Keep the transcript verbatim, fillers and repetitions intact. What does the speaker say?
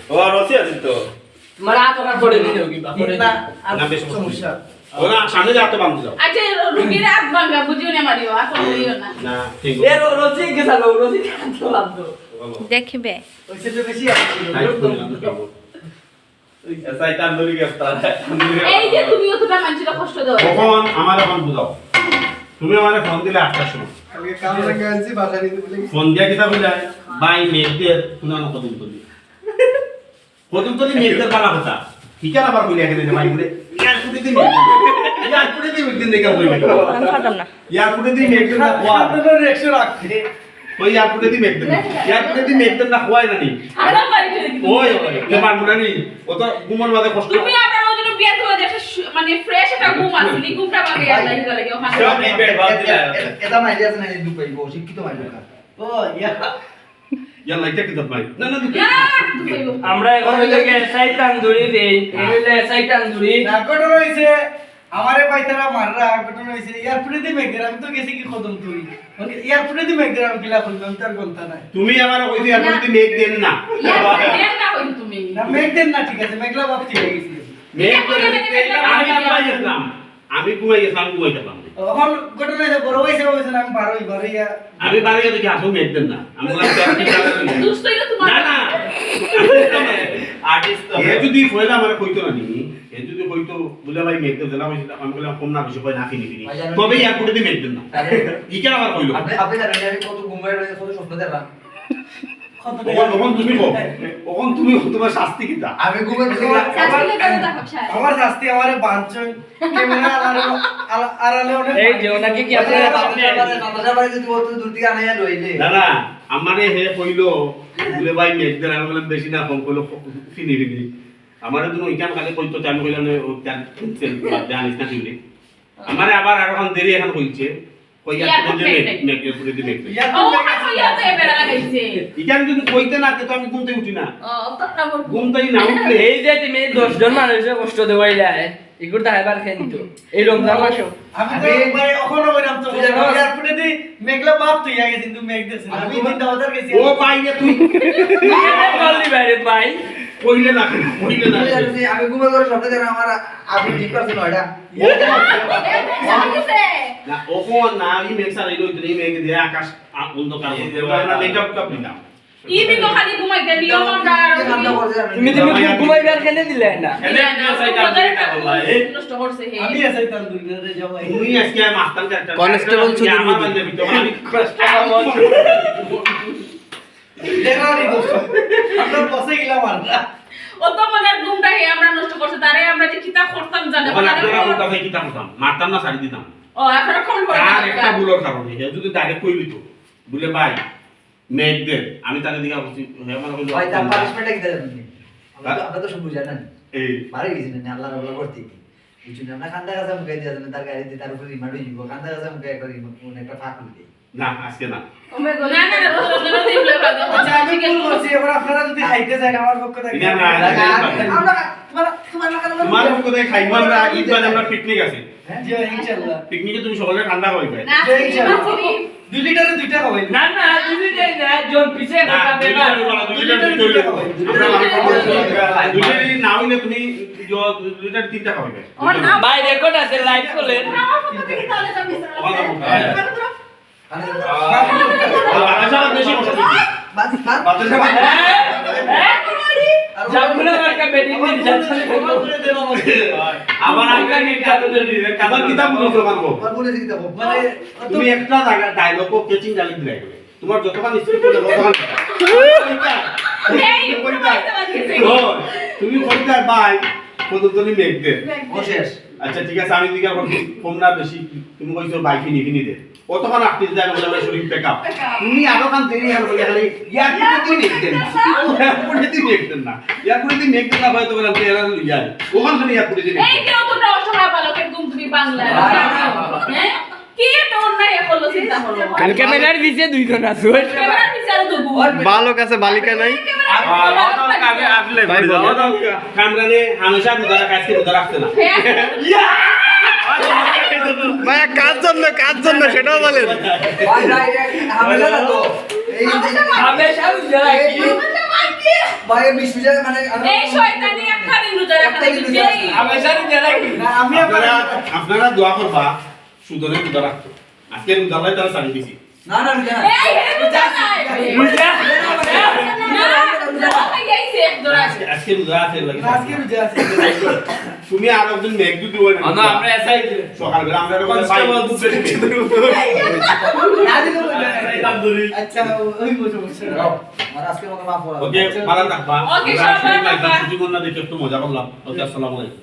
ও, রশি আছে তো। তোমার হাত ওখানে পড়ে দিও কিবা, পড়ে না, দিও। আর না, বেশ সমস্যা। ও না, সামনে যা তো বান্ধ দাও। আচ্ছা, রুগীর হাত ভাঙা, বুঝিও না মারিও, হাত ভাঙিও না। না, ঠিক এ আছে। র-, রশি কে চালো, রশি কে চালো, বান্ধ। বলো। দেখবে। ওই সে তো বেশি আছে। টাইট করে বান্ধ দাও। এসআই তান্দুরি গ্রেফতার। এই যে তুমি অতটা মানুষের কষ্ট দাও। কখন আমার এখন বুঝাও। তুমি আমারে ফোন দিলে আটটার সময়। কালকে কাম রেখে আনছি, বাসা নিতে বলে। ফোন দিয়া কিতা কইলা? ভাই, মেঘদের, শুনানো কদিন কদিন। কদিন কদিন মেঘদের বালা কথা। কি কেন আবার কইলে এখানে যে ভাই ঘুরে? এয়ারপোর্টে দিন মেঘ। এয়ারপোর্টে দিন মেঘদের দেখে কইলে। আমি পারতাম না। এয়ারপোর্টে দিন মেঘদের না খোয়া। আপনাদের একশো রাখতে। ওই এয়ারপোর্টে দিন মেঘদের না। এয়ারপোর্টে দিন মেঘদের না খোয়ায় না নি। আরো বাড়ি চলে গেছে। ওই, ওই, কে পারবো না নি? ও তো ঘুমোর মাঝে কষ্ট। তুমি আবার ওই জন্য বিয়ার তোমার একটা সু-, মানে ফ্রেশ একটা ঘুম আছে, নি ঘুমটা ভাঙে আর লাগে লাগে ওখানে। সব এই বেড বাদ দিলা। এটা, এটা মাইরে আছে না, এই দুপাই, ও শিক্ষিত মাইরে। ও, ইয়া। ইয়া, লাইটটা কি দাঁত মারি? না, না, দুপাই। না, দুপাই। আমরা এখন ওই যে এসআই তান্দুরি দেই, এই হইলে এসআই তান্দুরি। না, ঘটনা হইছে, আমারে পাইতারা মাররা, ঘটনা হইছে, এয়ারপোর্টে দিয়ে মেঘের, আমি তো গেছি কি কদম তুই। মানে, এয়ারপোর্টে দিয়ে মেঘের, আমি কিলা করলাম, তার গন্তা নাই। তুমি আমারে কইছো এয়ারপোর্টে দিয়ে মেঘ দেন না। এয়ারপোর্টে দেন না কইছো তুমি। না, মেঘ দেন না, ঠিক আছে, মেঘলা ভাব ঠিক হয়ে গেছে। মেঘ দেন না, আমি ঘুমাই গেছিলাম। আমি ঘুমাই গেছিলাম, আমি ঘুমাই গেলাম। এখন ঘটনা হইছে, বড় হইছে, হইছে না, আমি বারোই, বারোই আর আমি বারোই দেখি আসো মেঘ দেন না। আমি বললাম, "তো আপনি যাবেন না।" দুষ তো এটা তোমার। না, না। আর্টিস্ট তো। এ যদি কইলে আমারে কইতো না নি, এ যদি কইতো, "বুলে ভাই মেঘ দেন না," কইছিল, আমি বললাম, "কম না বেশি কয় না, ফিনি ফিনি।" ভাই, জানো তবে নি? এয়ারপোর্টে দিয়ে মেঘ দেন না। আরে। ই কেন আবার কইলো? আপনি, আপনি জানেন আমি কত ঘুমাই রয়েছে, কত স্বপ্ন দেখলাম। কত ওখান, ওখান তুমি কও। ওখান তুমি কও, তোমার শাস্তি কিতা? আমি ঘুমাই গেছি। শাস্তি লেখা তো দেখো, স্যার। আমার শাস্তি আমারে বাঞ্চন। ক্যামেরা আড়ালে, আড়া-, আড়ালে অনেক এই যে ওনাকে কি আপনারা বাতাসা বাড়ি, বাতাসা বাড়ি যদি অত দূর থেকে আনাইয়া রইলে। না, না, আমারে হে কইলো, বুলে, "ভাই, মেঘ দেন।" আমি বললাম, "বেশি না, কম কইলো, ফিনি ফিনি।" আমারে তুমি ওইখান খালি কইতো, আমি কইলাম, "ও, জান, জানিস না তুই রে?" আমারে আবার আরো খান দেরি এখন কইছে, কই, এয়ারপোর্টে দিয়ে মেঘ, মেঘ, এয়ারপোর্টে দিয়ে মেঘ। ও, আমার তো ইয়াতে বেড়া লাগাইছে। ইখান যদি কইতে না, তে তো আমি ঘুম থেকে উঠি না। ও, তো আমার ঘুম থেকে না উঠলে এই যে তুমি দশ জন মানুষের কষ্ট দেওয়াই যায়, এগুলো তো এবার কিন্তু এই রমজান মাসও। আমি তো আমি ভাই, ওখানে ওইরকম তো তুই জানো? এয়ারপোর্টে দি মেঘলা ভাব তুই আগে কিন্তু মেঘ দেখছিস। আমি আমি তিনটা বাজার গেছি। ও ভাই রে তুই। তুই কেন বললি ভাই রে ভাই? কইলে না, কইলে না। তুই জানো যে আমি ঘুমে করে স্বপ্নে দেখলাম আমার আগে ঠিক আছে নয়টা। ও ভাই। না, ওখান না, এই মেঘ সারা এই রোদ, এই মেঘ দিয়ে আকাশ আ-, অন্ধকার এই করতে যে পারে। আমরা ভাই। মেকআপ টেকআপ নিলাম। ই দিন তো খালি ঘুমাইতে দিও, আমরা আর কি কাণ্ড করছে জানো? তুমি, তুমি ঘুমাইবার কেনে দিলে না? এনে না, না, মেঘ সাইড তোমাদের আনতে একটা বললা, এই? নষ্ট করছে হে। আমি এসআই তান্দুরি না রে, যাও ভাই। তুমি আজকে মাস্তান ক্যারেক্টার। কনস্টেবল সুধীর আমার বুদ্ধি। বান্ধবী, তোমার আমি কনস্টেবল। দেখা নি দোস্ত, আমরা বসে গেলাম আর। অত মজার ঘুমটা হে আমরা নষ্ট করছে, তারে আমরা যে কিতা করতাম জানে, ওখানে তারে আপনারা খবর কোনটা থেকে কিতা করতাম? মারতাম না, ছাড়ি দিতাম। ও, আপনারা খবর করে আর দিবেন। একটা ভুলের কারণে, হে যদি ডাইরেক্ট কই দিত, বুলে, "ভাই, মেঘ দে," আমি তারে দিকে বলছি, হে আমার কইলো, ভাই, তার "আপনারা" পানিশমেন্টটা কি দেন আপনি? আমরা তো, হ্যাঁ? আমরা তো সব বুঝা না। এই। মারা গেছি না, আল্লাহর আল্লাহ করতে কি? বুঝছি না, আমরা কান্দা কাজা মুখে দিয়ে যাবেন, তার গাড়িতে তার উপরে রিমান্ড হয়ে যাবো। কান্দা কাজা মুখে একটা রিমান্ড, মানে একটা ফাঁক হয়ে যায়। না, আজকে না। ও মে গো, না, না, না, ও, ও, ও, ও, ও, আচ্ছা, আমি ভুল করছি। এবার আপনারা যদি খাইতে চান, আমার পক্ষ থেকে না, না, না, না, না। আমরা, তোমার, তোমার, তোমার পক্ষ থেকে খাইবো আমরা, ঈদ বাদে আমরা পিকনিক আছে। হ্যাঁ? জি, ইনশাআল্লাহ। পিকনিকে তুমি সকলে ঠান্ডা খাওয়াইবে। না, জি, ইনশাআল্লাহ। আইসক্রিম। দুই লিটারে দুইটা খাওয়াই। না, না, দুই লিটার না, জন পিছে না, খাবে দুই না। লিটার না, দুই লিটার দুইটা খাওয়াই। আমরা দুই লিটার না হইলে তুমি জ-, দুই লিটার তিনটা খাওয়াইবে। আমার নাম ভাই, রেকর্ড আছে, লাইভ করলে। আমার পক্ষ থেকে তাহলে আমি স্যার। আমার পক্ষ থেকে। আহ, বাতাসা বেশি মজা দিচ্ছে। বাস, বাস। বাতাসা বাতাসা। জামুনা মার্কা বেটিং দিন যাচ্ছে। আবার আগে কি কাজ করে দিবে? কাবার কিতাব মনে করে পারবো। আমার মনে আছে কিতাব। মানে, তুমি একটা জায়গা ডায়লগ ও ক্যাচিং ডায়লগ দিলাই। তোমার যতক্ষণ স্কিপ করে ততক্ষণ। এই, তুমি কইতা, ভাই, কতজনই মেঘ দেন? ও শেষ। আচ্ছা, ঠিক আছে, আমি জিজ্ঞাসা করছি, কম না বেশি? তুমি কইছো ভাই ফিনি ফিনি দে। অতক্ষণ আপনি জানো বলে আমরা শরীর পেকআপ। তুমি আরো খান দেরি আর বলে খালি এয়ারপোর্টে দিন একদিন না। এয়ারপোর্টে দিন একদিন না। এয়ারপোর্টে দিন একদিন না হয় তো বলে আপনি এরা লই যায়। ওখান খালি এয়ারপোর্টে দিন এই একদিন। কেউ তোমরা অসহায় বালকের ঘুম তুমি বাংলায়। হ্যাঁ? কি একটা অন্যায় করলো চিন্তা করো। কালকে ক্যামেরার পিছে দুইজন আছে। ক্যামেরার পিছে আরো দুইজন। বালক আছে, বালিকা নাই। ক্যামেরার পিছে আরো দুইজন। ভাই, বাবা। কামরানে হামেশা রোজা রাখে, আজকে রোজা রাখছে না। ইয়া! ভাই, কার জন্য, কার জন্য সেটাও বলেন। ভাই, ভাই, এটা হামেশা না তো। এই যে হামেশা রোজা রাখি। ভাই, বিশ রোজা মানে আমরা এই শয়তানি একটা দিন রোজা রাখা একটা দিন লাগবে। রোজা এই আমার সাথে যারা কি? না, আমি আপনারা আপনারা আপনারা দোয়া করবা, সুদনে রোজা রাখতো। আজকে রোজা আল্লাহ তারা ছাড়ি দিছি। না না রোজা না। এই, এই রোজা নাই। রোজা? না, না, এই যে এক ধরা আছে। আজকে আজকে রোজা আছে লাগে। আজকে রোজা আছে। তুমি আর একজন মেঘ দুধ দিও না। না, আমরা এসআই যে। সকালবেলা আমরা এরকম কনস্টেবল দুধ বেশি খেতে দেবো। না দিলে বলবে না। এসআই কাম ধরি। আচ্ছা, ওই মতো বলছে। আমার আজকে মতো মাফ করা। ওকে, ভালো থাকবা। ওকে, সবাই ভালো থাকবা। ছুটি কন্যা দেখে একটু মজা করলাম। ওকে, আসসালামু আলাইকুম।